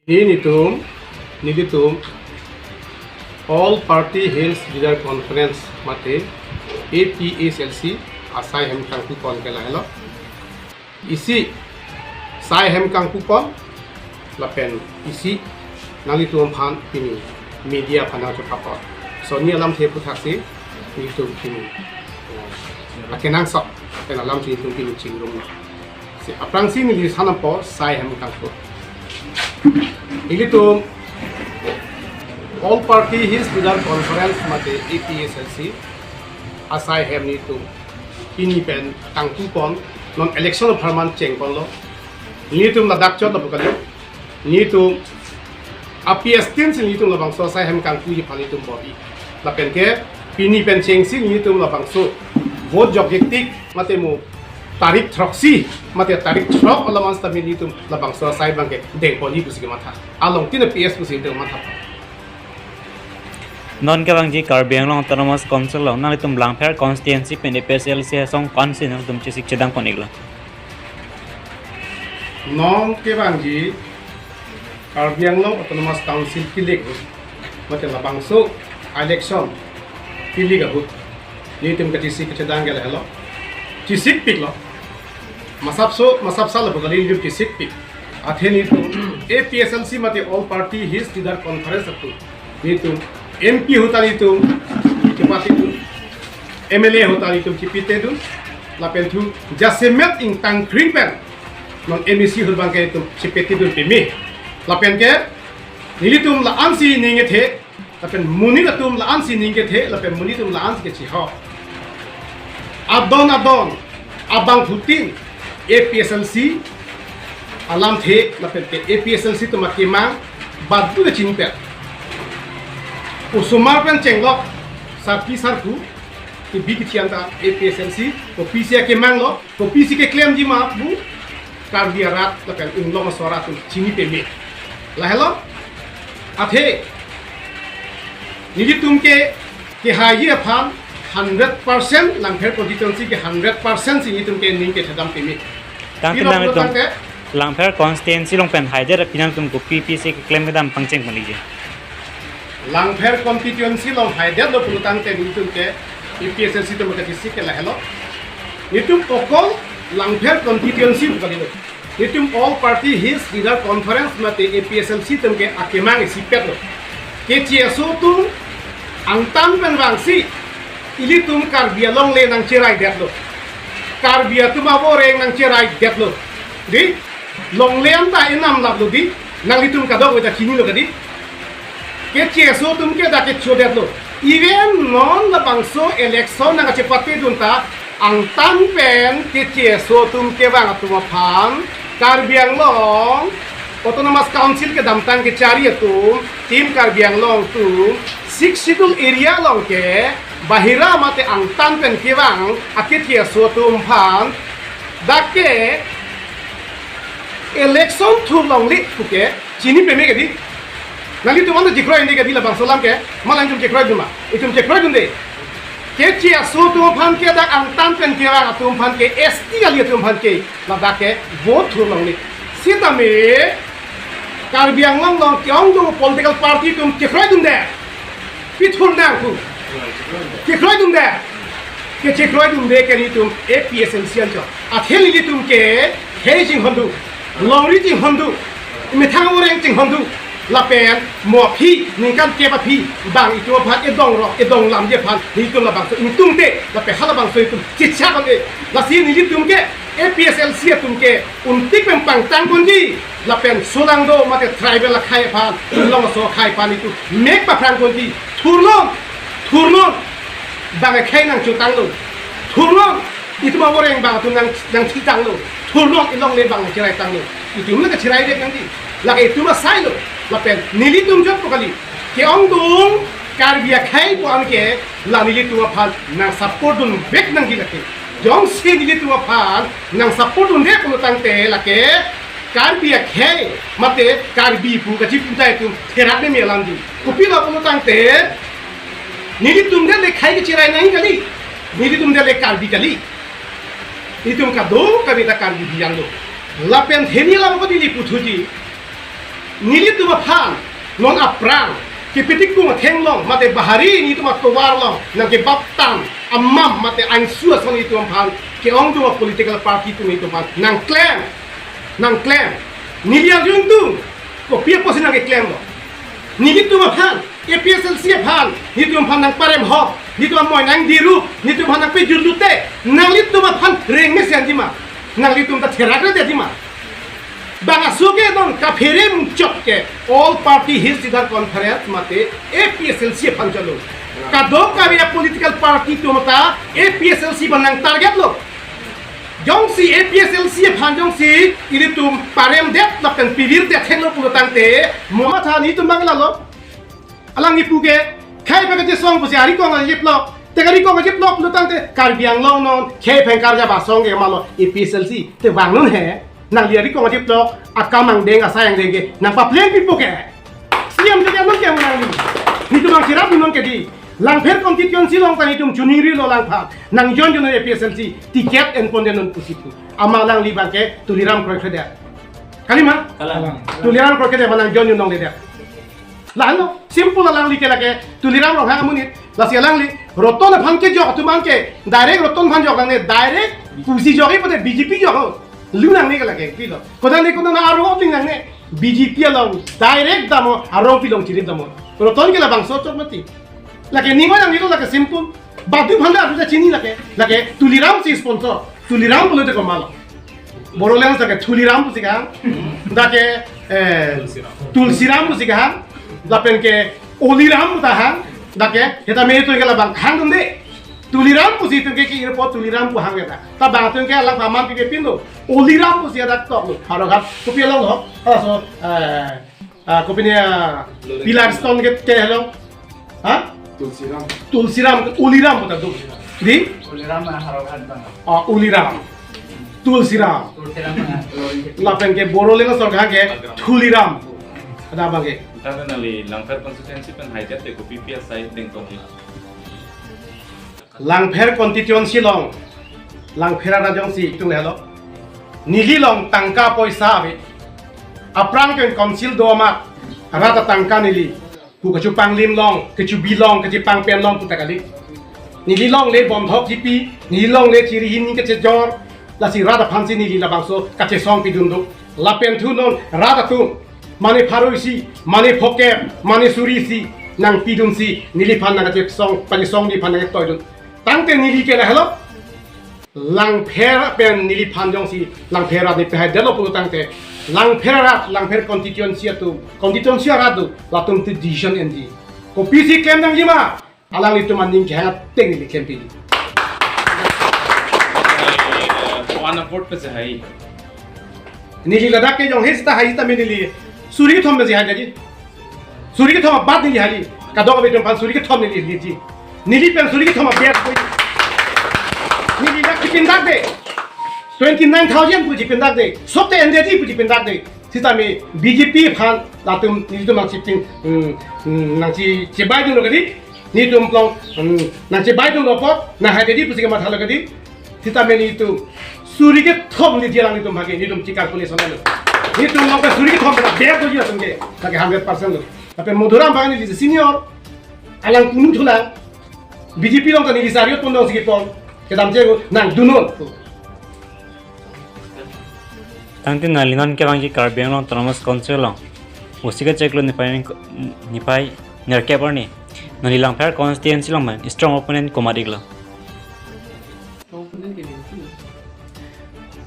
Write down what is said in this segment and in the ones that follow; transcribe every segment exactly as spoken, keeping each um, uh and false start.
Nelitum, nelitum All Party Hills Leader Conference mate A P H L C asai hem kangkupon ke lahelo. Isi sai hem kangkupon lapen isi nanglitum aphan pini media aphan nangchepapon. So ne alamthe aputhaksi nelitum pini, eh, akenangsot pen alamthe nelitum pini chingrumlo. Si aphrangsi neli sanampo sai hem kangkup. Ilitum All Party Hills Leader Conference mate A P H L C asai hem nelitum pini pen kangkupon, non election apharman chengponlo. Nelitum ladak chot lapu kali. Nelitum A P S tin si nelitum labangso asai hem kangkuji aphan nelitum bor-i. Lapen ke pini pen chengsi nelitum labangso vote jokjektik mate mo tarik throksi mate tarik throk alam an sitame nelitum labangso asai abangke dengponji pusi kematha. Along tin A P S pusi nelitum matha. Non kevangji Karbi Anglong Autonomous Council along nanglitum Langpher constituency pen A P H L C asong council nanglitum chesik chedangpon-iklo. Non kevangji Karbi Anglong Autonomous Council kilik mate labangso election kilik ahut nelitum kachesik kachedang ke lahelo. Chesikpiklo. Masapso, masapsa lapu kali nelitum chesikpik. Athe nelitum A P H L C mate All Party Hills Leader Conference atum nelitum M P ahut ta nelitum chepatedun, M L A ahut ta nelitum chepatedun, lapen thu jasemet ingtang kring pen non M A C ahut abangke nelitum chepatedun peme. Lapen ke nelitum la-ansi ning kethe, lapen monit atum la-ansi ning kethe, lapen monit atum la-ansi kechihok. Adon adon abangphutin A P H L C alamthe lapen ke A P H L C atum akemang badu kachinipet. Osomar pen chenglok sarpi sarpo kebi kethian ta A P H L C kopisi akemanglo, kopisi keklemji ma pu Karbi arat lapen inglong aso arat atum chini peme. Lahelo, athe nelitum ke kehaiji aphan hundred percent, Langpher constituency ke hundred percent si nelitum ke ning kethedam peme. Tangte pilo nangtum tangte Langpher constituency along pen haidet aphi nangtum kopi pisi keklem kedam pangcheng pon-ikji. Langpher constituency along haidetlo pulo tangte nelitum ke A P H L C atum kachesik ke lahelo. Nelitum okol Langpher constituency pu kalilo. Nelitum All Party Hills Leader Conference mate A P H L C atum ke akemang isipetlo. Keche aso atum angtan pen vangsi ilitum Karbi alongle nangcheraidetlo. Karbi atum aboreng nangcheraidetlo. Dei, longle anta inam laplo dei, nanglitum kadokave ta chinilo kadi. Keche aso atum ke dak kechodetlo. Even non labangso election nangkachepatedun ta angtan pen keche aso atum kevang atum aphan Karbi Anglong Autonomous Council kedamtang kechari atum, Team Karbi Anglong atum, Sixth Schedule area along ke bahira mate angtan pen kevang akeche aso atum aphan dak ke election thurlongle puke chini peme kadi. Nanglitum anta chekroi-un-e kadi labangso alam ke, ma nanglitum chekroidun ma? Itum chekroidunde. Keche aso atum aphan ke dak angtan pen kevang atum aphan ke S T kali atum aphan ke ladak ke vote thurlongle. Sitame Karbi Anglong along ke-ongdung political party atum chekroidunde. Pithurnang pu. Chekroidunde. Kechekroidunde ke nelitum A P H L C anchot. Athe nelitum ke khei chinghon dun, longri chinghon dun, methang oreng chinghon dun. Lapen mo aphi, ningkan kep aphi bang itum aphan edong rok, edong lamji aphan nelitum labangso ingtungte, lapen halabangso itum chichak ante. Lasi nelitum ke A P H L C atum ke untik pen pangtang ponji, lapen solangdo mate tribal akhei aphan, inglong aso akhei aphan itum mek paphrang ponji, thurnon, thurnon, bang akhei nangchotanglo, thurnon, itum aboreng bang atum nang, nangthitanglo, thurnon, ilongle bang nangcheraitanglo, itum nangkacheraidetnangji, lake itum asailo, lapen nelitum jot pu kali, ke-ongdung Karbi akhei pu an ke la nelitum aphan nang support dunveknangji lake. Jongsi nelitum aphan nang support dunde pulo tangte lake Karbi akhei mate Karbi pu kachiputa itum therak meme alamji. Kopilo pulo tangte nelitum dele khei kecherai nangji kali. Nelitum dele Karbi kali. Itum kadokave ta Karbi biyang do. Lapen hini alam ko neli puthuji. Nelitum aphan non aphrang kepetikung atheng along mate bahari nelitum atovar along nangkebap tang amam mate angsu ason nelitum aphan ke-ongdung a-political party atum nelitum aphan nangklem, nangklem. Neli arjudun, kopi apotsi nangkeklemlo? Nelitum aphan, A P H L C aphan nelitum aphan nangparem hok, nelitum amoi nangdiru, nelitum aphan nangpejut lote, nanglitum aphan reng mesen jima, nanglitum ta therak re jima. Bang aso ke non kaphere muchot ke All Party Hill Sidar Conference mate A P H L C aphan chalo. Kadokave a-political party atum ta A P H L C aphan nangtarget lo. Jongsi A P H L C aphan jongsi ilitum paremdet lapen pivirdet henlo pulo tangte, mo matha nelitum bang lalo. Alangli pu ke, khei pen kachesong pusi arikong ajeplok. Te arikong ajeplok pulo tangte Karbi Anglong non khei pen karjap asong ke malo A P H L C. Te vang non he, nangli arikong ajeplok, akam angdeng asai angdeng ke nangpapleng pipo ke. C E M ke non ke nangli. Nelitum nangcherap non ke di. Langpher constituency along ta nelitum chuning rilo langpher. Nang join join A P H L C ticket enpondet non pusi pu. Amat alangli abang ke Tuliram kroikredet. Kali ma? Kalang. Tuliram kroikredet ma nang join join nangledet. Lahenlo, simple, alangli ke lake Tuliram Ronghang amonit, lasi alangli Roton aphan kejok atum an ke direct Roton aphan jok nangne, direct pusi jok-i pute B J P jok lo. Lu nangne ke lake, pilo. Kodan le kodan aro ling nangne, B J P along direct damnon, arong pilong chirit damnon. Roton ke labangso chot mati. Lake ningoi nangne lo, lake simple. Badu bhanda adu ta chini lake, lake Tuliram si sponsor. Tuliram pulote komatlo? Bodoland lake Thuliram pusi kehang. Dak ke, eh, Tulsiram pusi kehang. Lapen ke Oliram pu ta hang. Dak ke, heta me itum ke labang hangdunde. Tuliram pusi itum ke ki-irpo Tuliram pu hang eta. Ta bang itum ke alang paman pipe pin do. Oliram pusi dak tok lo. Howraghat kopi along lo. Halaso, eh, ah, kopine, ah, pillar stone ke, ke helong? Ha? Tulsiram. Tulsiram, Oliram pu ta do. Di? Oliram, ah, Howraghat bang. Ah, Oliram. Tulsiram. Tulsiram, ah, Loring ke. Lapen ke Bodoland asor kehang ke Thuliram. Ada abang ke. Tangte nangli Langpher constituency pen haidet te kopi pi asai dengtong. Langpher constituency along, Langpher arat jongsi itum helo. Neli along tangka poisa ave. Aphrang pen council do amat, rat atangka neli pu kachepanglim long, kachebi long, kachepangpen long pu ta kali. Neli along le bondhok chipi, neli along le chiri hini kachejor, lasi rat aphansi neli labangso kachesong pidun do. Lapen thu non rat atum, mane pharo isi, mane phokep, mane suri isi nangpidunsi, neliphan nangkachesong, pachesong neliphan nangkatoidun. Tangte neli ke lahelo, Langpher pen neliphan jongsi Langpher arat ne pehaidetlo pulo tangte, Langpher arat, Langpher constituency atum, constituency arat do, latum te decision enji. Kopisi klem nangji ma, alanglitum aning kehang ateng neli klem pili. One vote pe se hai. Neli ladak ke jong he sita hai sita me neli suri kethom me si hai jadi. Suri kethom abat neli haili. Kadokave atum aphan suri kethom neli liji. Neli pen suri kethom abet koi. Neli dak chipindakde. Twenty nine thousand pu chipindakde. Sokte endedi pu chipindakde. Sitame B J P aphan latum nelitum nangchipin, hmm, hmm, nangchi chibai dun lo kadi. Nelitum plong, hmm, nangchibai dun lo apot, nang hai kadi pusi kamathalo kadi. Sitame nelitum suri kethom neli dialang nelitum bagi, nelitum chikar kuli sonalo. Nelitum nangke suri kethom pada ber doji atum ke, lake hundred percent lo. Tapi Madhuram bagi neli senior, alang kunu thula, B J P along ta neli sariot pondong sigi pon, kedam chego nangdunnon. Tangte nangli non kevangji Karbi Anglong Autonomous Council along osi kacheklo niphai, niphai nerkep arni nangli Langpher constituency along pen strong opponent komat iklo? Strong opponent ke D M K.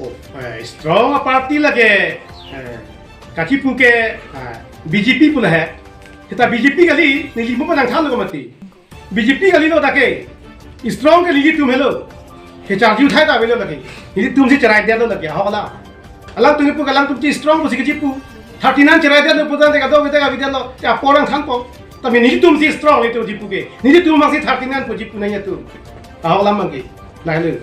Oh, eh, strong party lake, eh, kachipu ke, eh, B J P pu lahai. Kita B J P kali, neli mo nangthanlo mati. B J P kalilo dak ke. Strong ke nelitum helo. Kecharju thai ta avelo dak ke. Nelitumsi cheraidetlo dak ke. Ahok alam. Alangtum kipu ke alangtum si strong pusi kachipu. Thirty nine cheraidetlo putan te kadokave te kavidetlo. Te apor nangthanpo. Tapi nelitumsi strong nelitum chipu ke. Nelitum abangsi thirty nine pu chipu nangji atum. Ahok alam abang ke. Lahelo.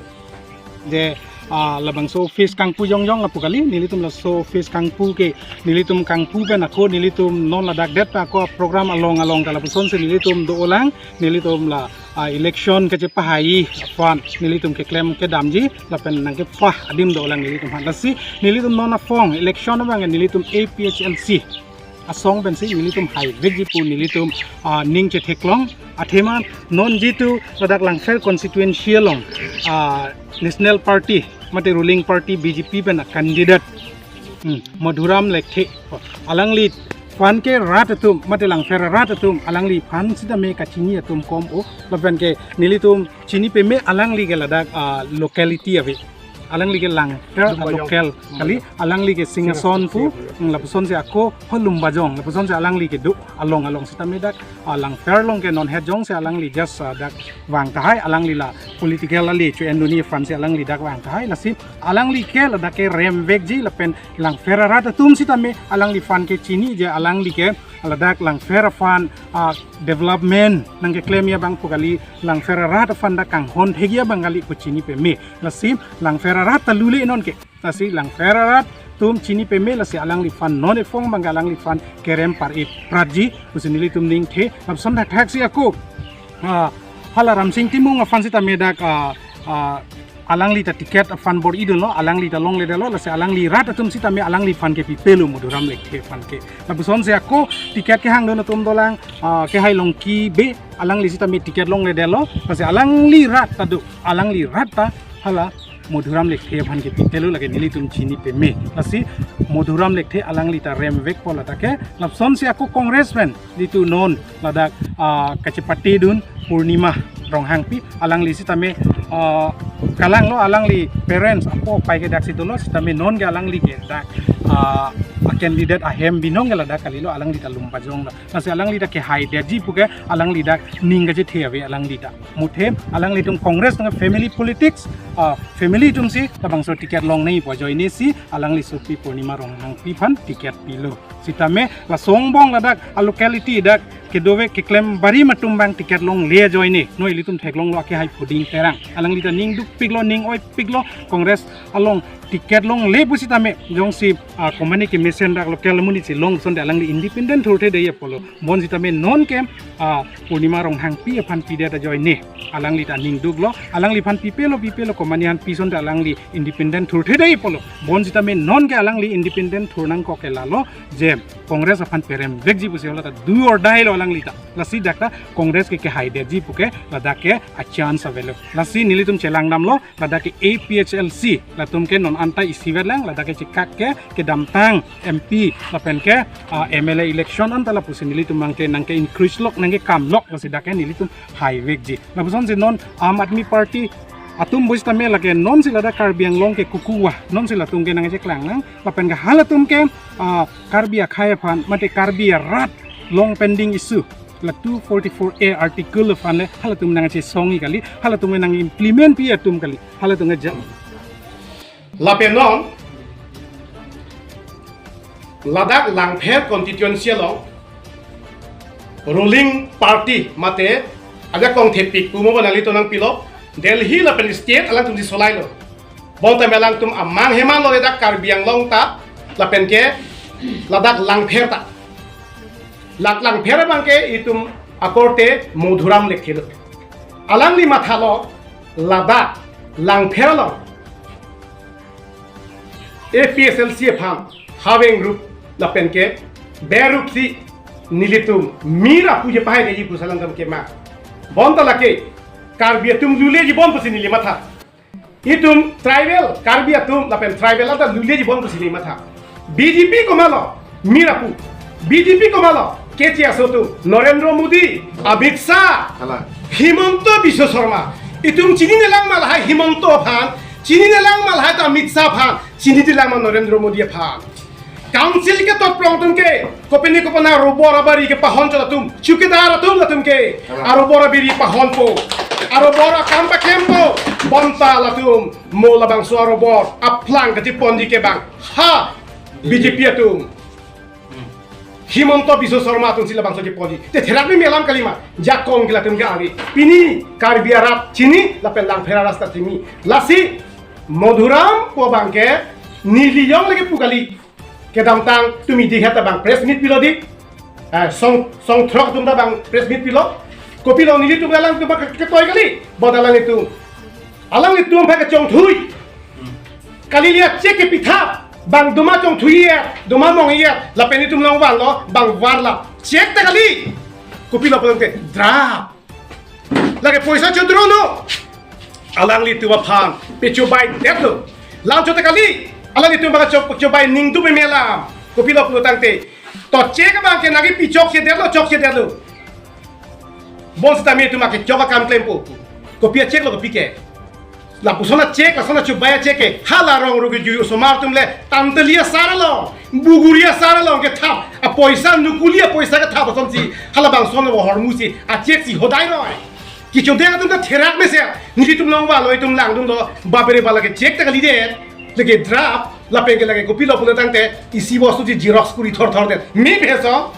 Je, ah, labangso office kangpu jongjong lapu kali, nelitum laso office kangpu ke, nelitum kangpu pen ako, nelitum non ladak det ako program along along ta lapusonsi nelitum dolang, nelitum la, ah, election kachepahai aphan, nelitum keklem kedamji, lapen nangkepah adim dolang nelitum aphan. Lasi, nelitum non aphong, election abang nelitum A P H L C. asong pensi nelitum haivekji pu nelitum, ah, ning chetheklong. Athema non jitu ladak Langpher constituency along, ah, National Party mate ruling party B J P pen a candidate, hmm, Madhuram Lekthe, alangliphan ke rat atum mate Langpher arat atum alangliphan sitame kachini atum kom-o, lapen ke nelitum chini peme alangli ke ladak, ah, locality ave. Alangli ke Langpher, ah, Lumbajong. Local kali, alangli ke Singhason pu, Singhason, hmm, lapusonsi ako ho Lumbajong, lapusonsi alangli kedo along along sitame dak, ah, Langpher along ke non het jongsi alangli just, ah, dak vang tahai, alangli la political ale chu enduni aphansi alangli dak vang tahai, lasi alangli ke ladak kerem vekji lapen Langpher arat atum sitame alangliphan kechiniji, alangli ke ladak Langpher aphan, ah, development nangkeklemji abang pu kali, Langpher arat aphan dak kanghon thekji abang kali pu chini peme. Lasi Langpher arat ta lule non ke. Lasi Langpher arat atum chini peme, lasi alangliphan non ephong abang ke alangliphan kerem par-i pratji pusi nelitum ningthe. Lapuson thakthak si ako, ah, hala Ramsing Timung aphan sitame dak, ah, ah, alangli ta ticket aphan bor-idunlo, alangli ta longledetlo, lasi alangli rat atum sitame alangliphan kepipelo Madhuram Lekthe aphan ke. Lapusonsi ako ticket kehangdun atum dolang, ah, Kehai Longki Bey, alangli sitame ticket longledetlo, lasi alangli rat ta do, alangli rat ta hala Madhuram Lekthe aphan kepipelo lake nelitum chini peme. Lasi Madhuram Lekthe alangli ta rem vekpo ladak ke. Lapusonsi ako Congress pen jitu non ladak, ah, kachepatedun Purnima Ronghangpi, alangli sitame, ah, kalanglo, alangli parents apo apai ke daksi dolo, sitame non ke alangli ke dak, ah, a candidate ahem binong ke ladak kalilo, alangli ta Lumbajong lo. Lasi alangli ta kehaidetji pu ke alangli dak ning kachethe ave alangli dak. Muthe alanglitum Congress tong family politics, ah, family atumsi labangso ticket longnei pu ajoinesi alangli sopi Purnima Ronghangpi aphan ticket pilo. Sitame laso angbong ladak a locality dak kedovek keklem barim atum abang ticket longle ajoine, noi ilitum theklonglo, Kehai Phuding Terang. Alangli ta ning dukpiklo, ning oipiklo, Congress along ticket longle pusitame jongsi, ah, komane kemesen dak local amonit si long sonte alangli independent thurthedetji apotlo. Bonsitame non ke, ah, Purnima Ronghangpi aphan pidet ajoine alangli ta ning duklo, alangliphan pipelo pipelo, komane aphan pi sonte alangli independent thurthedetji apotlo. Bonsitame non ke alangli independent thur nangkok ke lalo, je Congress aphan perem vekji pusi, hala ta do or die lo alangli ta. Lasi dak ta Congress ke kehaidetji pu ke ladak ke a chance avelo. Lasi nelitum chelangdamlo, ladak ke A P H L C latum ke non anta isivet lang, ladak ke chekak ke kedamtang M P lapen ke, ah, M L A election anta lapusi nelitum abang ke nangke-increase lok, nangkekamlok, lasi dak ke nelitum haivekji. Lapusonsi non Aam Aadmi Party atum pusitame lake nonsi ladak Karbi Anglong ke kukuwa, nonsi latum ke nangcheklang lang, lapen ke halatum ke, ah, Karbi akhei aphan mate Karbi arat long pending issue, la two forty-four A article aphan le halatum nangchesongji kali, halatum nang-implement pi atum kali, halatum ke jam. Lapen non ladak Langpher constituency along ruling party mate ajak kongthepik pu mo banali tonang pilo, Delhi lapen state alangtum si solailo. Bonta me alangtum amang heman lo ladak Karbi Anglong ta, lapen ke ladak Langpher ta. Lak Langpher abang ke itum akorte Madhuram Lekthe lo. Alangli mathalo ladak Langpher along A P H L C aphan haveng rup lapen ke beruk si nelitum mir apu je pahai deji pusi alangtum kema. Bonta lake Karbi atum luleji bon pusi neli matha. Itum tribal, Karbi atum lapen tribal anta luleji bon pusi neli matha. B J P komatlo, mir apu. B J P komatlo, K T S atum, Narendra Modi, Amit Shah, hala, Himanta Biswa Sarma. Itum chinine lang ma lahai Himanta aphan, chinine lang ma lahai ta Amit Shah aphan, chinine lang ma Narendra Modi aphan. Council ketot prong atum ke, kopine kopine robor abari kepahon chot atum, chowkidar atum latum ke, hala, arobor abari pahonpo, arobor akam paklempo, bonta latum mo labangso arobor aplang kachiponji ke bang ha B J P atum, Himanta Biswa Sarma atum si labangso chiponji. Te therak ni melam kalima, jakong ke latum ke ari. Pini Karbi arat chini, lapen Langpher arat ta chini. Lasi Madhuram pu abang ke neli jong lake pu kali. Kedamtang tumi di heta bang press meet pilo di. Eh, song, song throk atum ta bang press meet pilo. Kopilo nelitum alang atum bang ketoi kali. Bonta alanglitum, alanglitum bang kachongthui. Kali liya chek kepithap. Bang doma chongthui-et, doma mong-et, lapen itum along vanlo, bang varla. Cheque ta kali. Kopilo pulotangte draft. Lake poisa chodrono. Alanglitum aphan pechobai detlo. Lam chote kali. Alanglitum bang cho-, chobai ningduk me alam. Kopilo pulotangte, to cheque abang ke nangkepi chokche detlo, chokche detlo. Bonsitame itum ake chok akam klempo. Kopi a-cheque lo, kopi ke. Lapuson a-cheque, lason achobai a-cheque ke. Hala rong rugi juyu osomar atum le, Tantali asar along, Buguri asar along kethap apoisa, Nukuli apoisa kethap asonsi, halabangson ahormu si a-cheque si hodai noi. Kechodeng atum ta therak mesen, nelitum along vanlo, itum langdunlo, bapere, ba lake cheque ta kalidet, lake draft, lapen ke lake kopilo pulotangte, isi bostu si xerox kuri thorthor det. Me pu he so,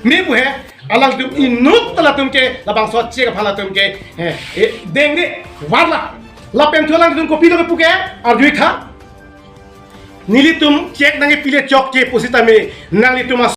me pu he, alangtum inut ta latum ke, labangso cheque aphan latum ke, eh, eh, dengde, varla. Lapen thu alangtum kopilo kepu ke, arjutha. Nelitum cheque nangkepile chokche pusitame, nanglitum a